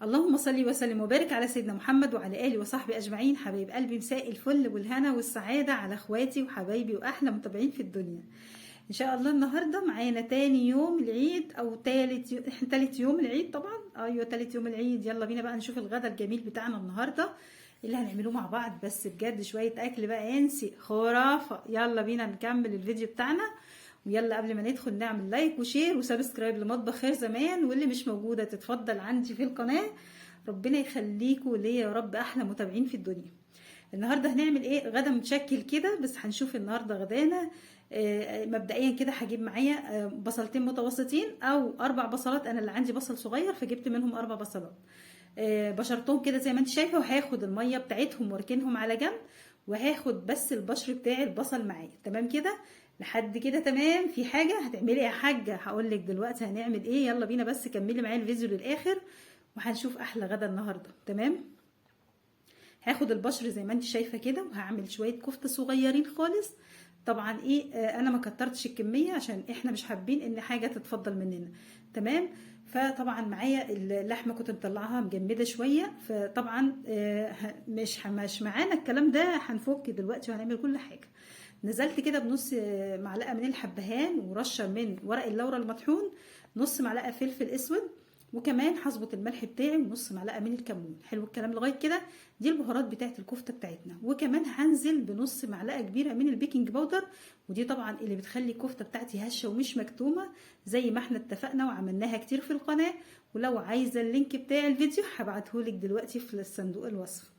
اللهم صل وسلم وبارك على سيدنا محمد وعلى اله وصحبه اجمعين. حبايب قلبي، مساء الفل والهنا والسعادة على اخواتي وحبايبي واحلى متابعين في الدنيا. ان شاء الله النهارده معانا تاني يوم العيد او تالت يوم، احنا تالت يوم العيد طبعا، ايوه تالت يوم العيد. يلا بينا بقى نشوف الغدا الجميل بتاعنا النهارده اللي هنعمله مع بعض. بس بجد شوية اكل بقى انسي خرافه. يلا بينا نكمل الفيديو بتاعنا، ويلا قبل ما ندخل نعمل like و share و subscribe لمطبخ خير زمان، واللي مش موجودة تتفضل عندي في القناة. ربنا يخليكوا ليا يا رب، احلى متابعين في الدنيا. النهارده هنعمل ايه؟ غدا متشكل كده، بس هنشوف النهارده غدانا. مبدئيا كده هجيب معايا بصلتين متوسطين او 4 بصلات، انا اللي عندي بصل صغير فجبت منهم 4 بصلات. بشرتهم كده زي ما انت شايفه، وهاخد المية بتاعتهم واركنهم على جنب، وهاخد بس البشر بتاع البصل معايا. تمام كده لحد كده تمام؟ في حاجة هتعملي يا حاجة؟ هقول لك دلوقتي هنعمل ايه. يلا بينا، بس كملي معايا الفيديو للاخر وهنشوف احلى غدا النهارده. تمام، هاخد البشر زي ما انت شايفه كده، وهعمل شوية كفته صغيرين خالص. طبعا ايه، انا ما كترتش الكمية عشان احنا مش حابين ان حاجة تتفضل مننا. تمام، فطبعا معايا اللحمة كنت مطلعاها مجمده شوية، فطبعا مش معانا الكلام ده، هنفك دلوقتي وهنعمل كل حاجة. نزلت كده بنص معلقه من الحبهان ورشه من ورق اللورة المطحون، نص معلقه فلفل اسود، وكمان هظبط الملح بتاعي، ونص معلقه من الكمون. حلو الكلام لغاية كده؟ دي البهارات بتاعه الكفتة بتاعتنا. وكمان هنزل بنص معلقه كبيرة من ال baking powder، ودي طبعا اللي بتخلي الكفتة بتاعتي هشه ومش مكتومة زي ما احنا اتفقنا وعملناها كتير في القناة. ولو عايزه ال link بتاع الفيديو هبعتهولك دلوقتي في صندوق الوصف.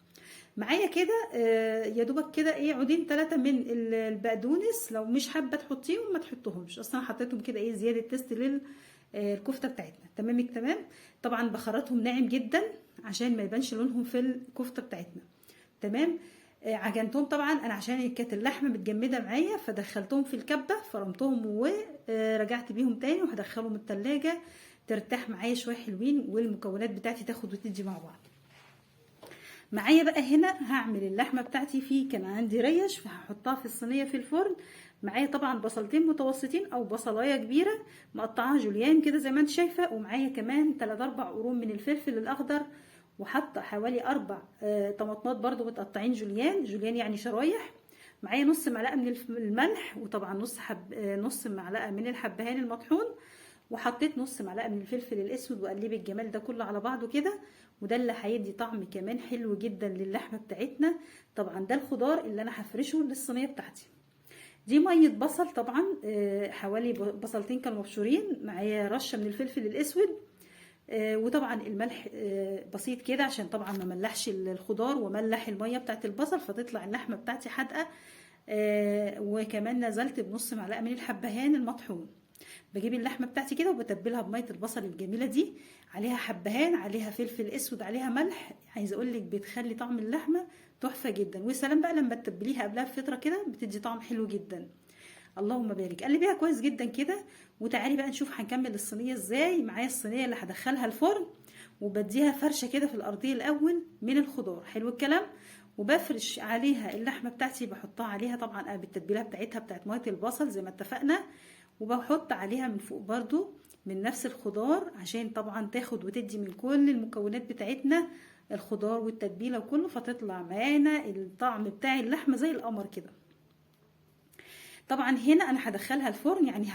معايا كده يا دوبك كده ايه عودين 3 من البقدونس، لو مش حابة تحطيهم ما تحطهمش، اصلا حطيتهم كده ايه زيادة taste لل الكفتة بتاعتنا. تمام التمام. طبعا بخرطهم ناعم جدا عشان ما يبانش لونهم في الكفتة بتاعتنا. تمام، عجنتهم طبعا انا عشان كانت اللحمة متجمده معايا فدخلتهم في الكبه، فرمتهم ورجعت بيهم تاني، وهدخلهم التلاجة ترتاح معايا شوية حلوين، والمكونات بتاعتي تاخد وتدي مع بعض. معايا بقى هنا هعمل اللحمة بتاعتي، فيه كان عندي ريش فهحطها في الصينية في الفرن. معايا طبعا بصلتين متوسطين او بصلايه كبيرة مقطعاها جوليان كده زي ما انت شايفه، ومعايا كمان 3 4 قرون من الفلفل الاخضر، وحاطه حوالي 4 طماطمات برضو متقطعين julienne julienne يعني شرايح. معايا نص معلقه من الملح، وطبعا نص معلقه من الحبهان المطحون، وحطيت نص معلقه من الفلفل الاسود، وقلبي الجمال ده كله على بعضه كده، وده اللي هيدي طعم كمان حلو جدا للحمه بتاعتنا. طبعا ده الخضار اللي انا هفرشه للصينيه بتاعتي. دي مية بصل طبعا، حوالي بصلتين كانوا مبشورين، معايا رشه من الفلفل الاسود، وطبعا الملح بسيط كده عشان طبعا ما ملحش الخضار وملح المية بتاعت البصل فتطلع اللحمة بتاعتي حادقه. وكمان نزلت بنص معلقه من الحبهان المطحون. بجيب اللحمة بتاعتي كده وبتبلها بميه البصل الجميلة دي، عليها حبهان، عليها فلفل اسود، عليها ملح. عايزه اقول لك بتخلي طعم اللحمة تحفة جدا، وسلام بقى لما تتبليها قبلها بفترة كده بتدي طعم حلو جدا. اللهم بارك. قلبيها كويس جدا كده، وتعالي بقى نشوف هنكمل الصينية ازاي. معايا الصينية اللي هدخلها الفرن، وبديها فرشه كده في الارضية الاول من الخضار. حلو الكلام. وبفرش عليها اللحمة بتاعتي، بحطها عليها طبعا بالتتبيله بتاعتها بتاعت مية البصل زي ما اتفقنا، وبحط عليها من فوق برضو من نفس الخضار عشان طبعا تاخد وتدي من كل المكونات بتاعتنا الخضار والتتبيله وكله، فتطلع معانا الطعم بتاع اللحمة زي القمر كده. طبعا هنا انا هدخلها الفرن، يعني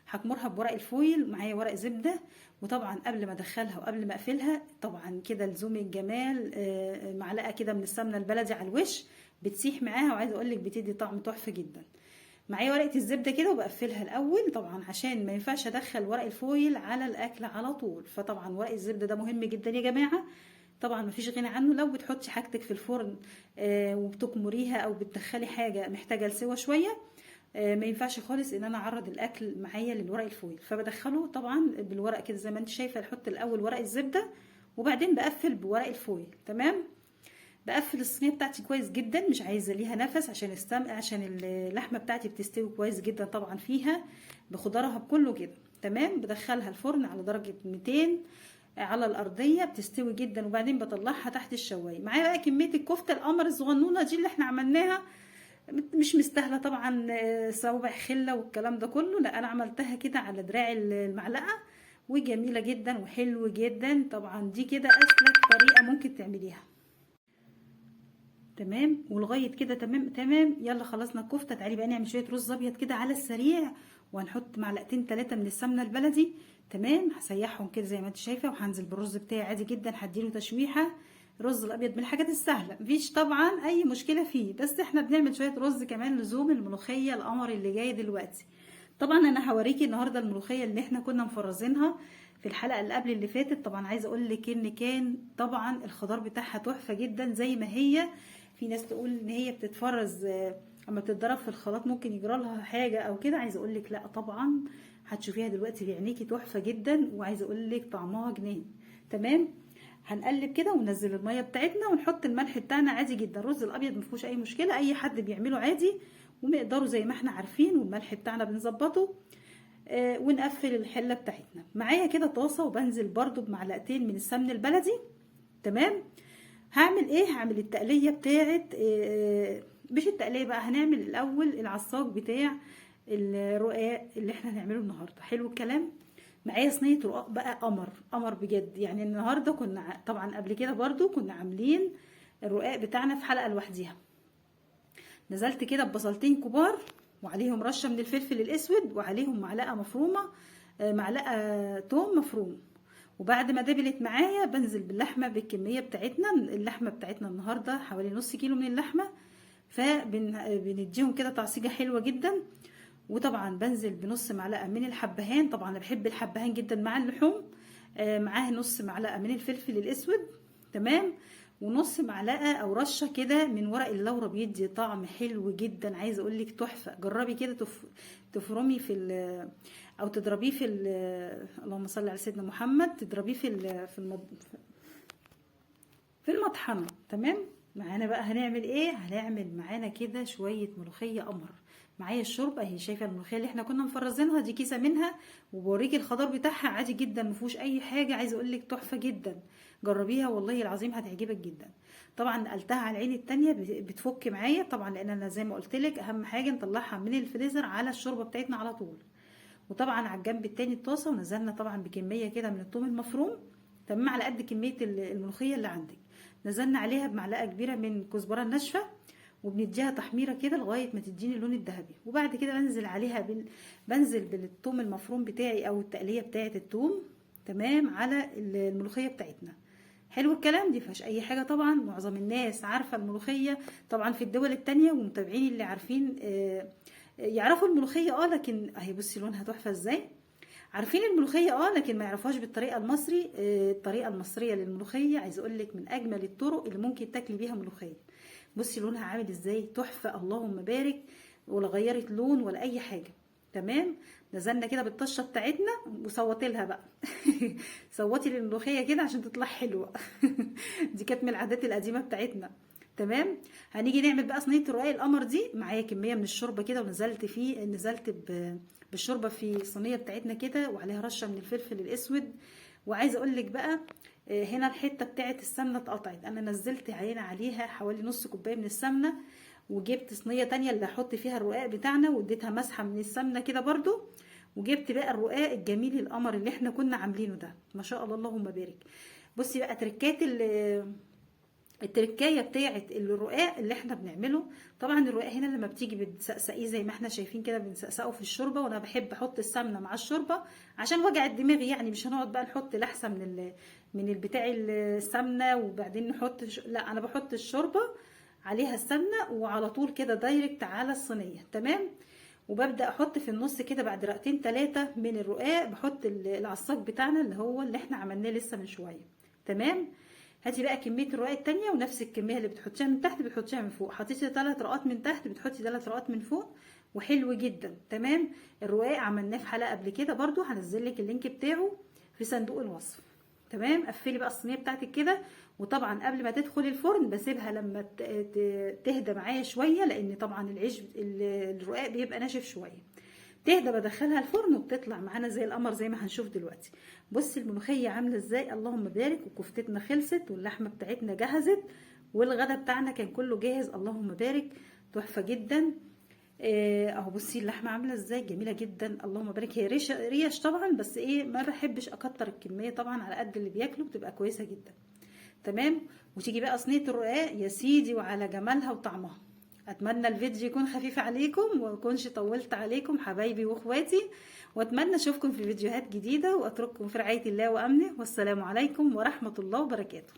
هكمرها بورق الفويل، معايا ورق زبدة. وطبعا قبل ما ادخلها وقبل ما اقفلها طبعا كده لزوم الجمال، معلقه كده من السمنة البلدي على الوش بتسيح معاها، وعايزه اقول لك بتدي طعم تحفة جدا. معايا ورقة الزبدة كده وبقفلها الاول طبعا عشان ما ينفعش ادخل ورق الفويل على الاكل على طول، فطبعا ورق الزبدة ده مهم جدا يا جماعة، طبعا مفيش غنى عنه. لو بتحطي حاجتك في الفرن وبتكمريها او بتدخلي حاجة محتاجه لسوى شوية، ما ينفعش خالص ان انا اعرض الاكل معايا للورق الفويل، فبدخله طبعا بالورق كده زي ما انت شايفه. احط الاول ورق الزبدة وبعدين بقفل بورق الفويل. تمام، بقفل الصينية بتاعتي كويس جدا، مش عايزه ليها نفس عشان عشان اللحمة بتاعتي بتستوي كويس جدا طبعا فيها بخضارها بكله كده. تمام، بدخلها الفرن على درجه 200 على الارضية، بتستوي جدا، وبعدين بطلعها تحت الشوايه. معايا بقى كمية الكفتة القمر الصغنونه دي اللي احنا عملناها، مش مستاهلة طبعا صوابع خله والكلام ده كله، لا انا عملتها كده على دراع المعلقة، وجميلة جدا وحلو جدا. طبعا دي كده اسلك طريقه ممكن تعمليها. تمام، ولغاية كده تمام تمام. يلا خلصنا الكفتة، تعالي بقى نعمل شوية رز ابيض كده على السريع، وهنحط معلقتين 3 من السمنة البلدي. تمام، هسيحهم كده زي ما انت شايفه، وهنزل بالرز بتاعي عادي جدا، هديله تشويحه. الرز الابيض من الحاجات السهلة، مفيش طبعا اي مشكلة فيه، بس احنا بنعمل شوية رز كمان لزوم الملوخية القمر اللي جاي دلوقتي. طبعا انا هوريكي النهارده الملوخية اللي احنا كنا مفرزينها في الحلقة اللي قبل اللي فاتت. طبعا عايزه اقول لك ان كان طبعا الخضار بتاعها تحفة جدا زي ما هي. في ناس تقول ان هي بتتفرز اما بتتضرب في الخلاط ممكن يجرى لها حاجة او كده، عايزه اقول لك لا طبعا هتشوفيها دلوقتي بعينيكي تحفة جدا، وعايزه اقول لك طعمها جنان. تمام، هنقلب كده وننزل المية بتاعتنا ونحط الملح بتاعنا عادي جدا. الرز الابيض ما فيهوش اي مشكلة، اي حد بيعمله عادي، ومقداره زي ما احنا عارفين، والملح بتاعنا بنظبطه. ونقفل الحلة بتاعتنا. معايا كده طاسه، وبنزل برده بمعلقتين من السمن البلدي. تمام، هعمل ايه؟ هعمل التقليه بتاعت مش التقليه بقى، هنعمل الاول العصاج بتاع الرقاق اللي احنا هنعمله النهارده. حلو الكلام. معايا صينية رقاق بقى قمر قمر بجد. يعني النهارده كنا طبعا قبل كده برضو كنا عاملين الرقاق بتاعنا في حلقة لوحديها. نزلت كده ببصلتين كبار وعليهم رشه من الفلفل الاسود، وعليهم معلقه مفرومه، معلقه توم مفروم. وبعد ما دبلت معايا بنزل باللحمه بالكمية بتاعتنا. اللحمة بتاعتنا النهارده حوالي نص كيلو من اللحمة، فبنديهم كده تعصيجه حلوة جدا. وطبعا بنزل بنص معلقه من الحبهان، طبعا انا بحب الحبهان جدا مع اللحوم. معاه نص معلقه من الفلفل الاسود. تمام، ونص معلقه او رشه كده من ورق اللورة، بيدي طعم حلو جدا، عايزه اقول لك تحفة. جربي كده تفرمي في او تضربيه في اللهم صل على سيدنا محمد، تضربيه في المطحنه. تمام، معانا بقى هنعمل ايه؟ هنعمل معانا كده شوية ملوخية قمر. معايا الشوربة اهي، شايفه الملوخية اللي احنا كنا مفرزينها دي، كيسه منها، وبوريكي الخضار بتاعها عادي جدا مفيهوش اي حاجة، عايزه اقول لك تحفة جدا. جربيها والله العظيم هتعجبك جدا. طبعا نقلتها على العين التانية بتفك معايا طبعا، لان انا زي ما قلت لك اهم حاجة نطلعها من الفريزر على الشوربة بتاعتنا على طول. وطبعا على الجنب التاني الطاسه، ونزلنا طبعا بكمية كده من الثوم المفروم. تمام، على قد كمية الملوخية اللي عندك. نزلنا عليها بمعلقه كبيرة من الكزبره الناشفه، وبنديها تحميره كده لغاية ما تديني اللون الذهبي. وبعد كده بنزل عليها بنزل بالثوم المفروم بتاعي او التقليه بتاعه الثوم. تمام، على الملوخية بتاعتنا. حلو الكلام، دي فيهاش اي حاجة. طبعا معظم الناس عارفه الملوخية، طبعا في الدول التانية ومتابعين اللي عارفين يعرفوا الملوخية، لكن اهي بصي لونها تحفة ازاي. عارفين الملوخية لكن ما يعرفوهاش بالطريقة المصري. الطريقة المصرية للملوخيه عايزه اقول لك من اجمل الطرق اللي ممكن تاكلي بيها ملوخية. بصي لونها عامل ازاي، تحفة اللهم بارك، ولا غيرت لون ولا اي حاجة. تمام، نزلنا كده بالطشه بتاعتنا وصوتي لها بقى صوتي للملوخيه كده عشان تطلع حلوة دي كانت من العادات القديمة بتاعتنا. تمام، هنيجي نعمل بقى صينية الرقاق القمر دي. معايا كمية من الشوربة كده، ونزلت فيه، نزلت بالشوربه في الصينية بتاعتنا كده، وعليها رشه من الفلفل الاسود. وعايزه اقول لك بقى هنا الحتة بتاعه السمنة اتقطعت، انا نزلت عينه عليها حوالي نص كوباية من السمنة، وجبت صينية تانية اللي هحط فيها الرقاق بتاعنا، واديتها مسحه من السمنة كده برده. وجبت بقى الرقاق الجميل القمر اللي احنا كنا عاملينه ده، ما شاء الله اللهم بارك. بصي بقى تركات التركايه بتاعه الرقاق اللي احنا بنعمله. طبعا الرقاق هنا لما بتيجي بتسقسقيه زي ما احنا شايفين كده، بنسقسقه في الشوربة، وانا بحب احط السمنة مع الشوربة عشان وجع الدماغ، يعني مش هنقعد بقى نحط لحسة من البتاع السمنة وبعدين نحط لا، انا بحط الشوربة عليها السمنة وعلى طول كده direct على الصينية. تمام، وببدا احط في النص كده بعد رقتين 3 من الرقاق، بحط العصاج بتاعنا اللي هو اللي احنا عملناه لسه من شوية. تمام، هاتي بقى كمية الرقاق التانية، ونفس الكمية اللي بتحطيها من تحت بتحطيها من فوق. حطيتي 3 رقات من تحت بتحطي 3 رقات من فوق، وحلو جدا. تمام، الرقاق عملناه في حلقة قبل كده برضو، هنزل لك ال link بتاعه في صندوق الوصف. تمام، قفلي بقى الصينية بتاعتك كده. وطبعا قبل ما تدخل الفرن بسيبها لما تهدى معايا شوية، لان طبعا العيش الرقاق بيبقى ناشف شوية. تهدى بدخلها الفرن وبتطلع معانا زي القمر زي ما هنشوف دلوقتي. بصي الملوخية عامله ازاي، اللهم بارك. وكفتتنا خلصت، واللحمة بتاعتنا جهزت، والغدا بتاعنا كان كله جاهز، اللهم بارك، تحفة جدا. اهو بصي اللحمة عامله ازاي، جميلة جدا اللهم بارك. هي ريش طبعا، بس ايه ما بحبش اكتر الكمية طبعا، على قد اللي بياكله بتبقى كويسة جدا. تمام. وتيجي بقى صينية الرقاق يا سيدي وعلى جمالها وطعمها. اتمنى الفيديو يكون خفيف عليكم وما اكونش طولت عليكم حبايبي واخواتي، واتمنى اشوفكم في فيديوهات جديدة، واترككم في رعاية الله وامنه، والسلام عليكم ورحمة الله وبركاته.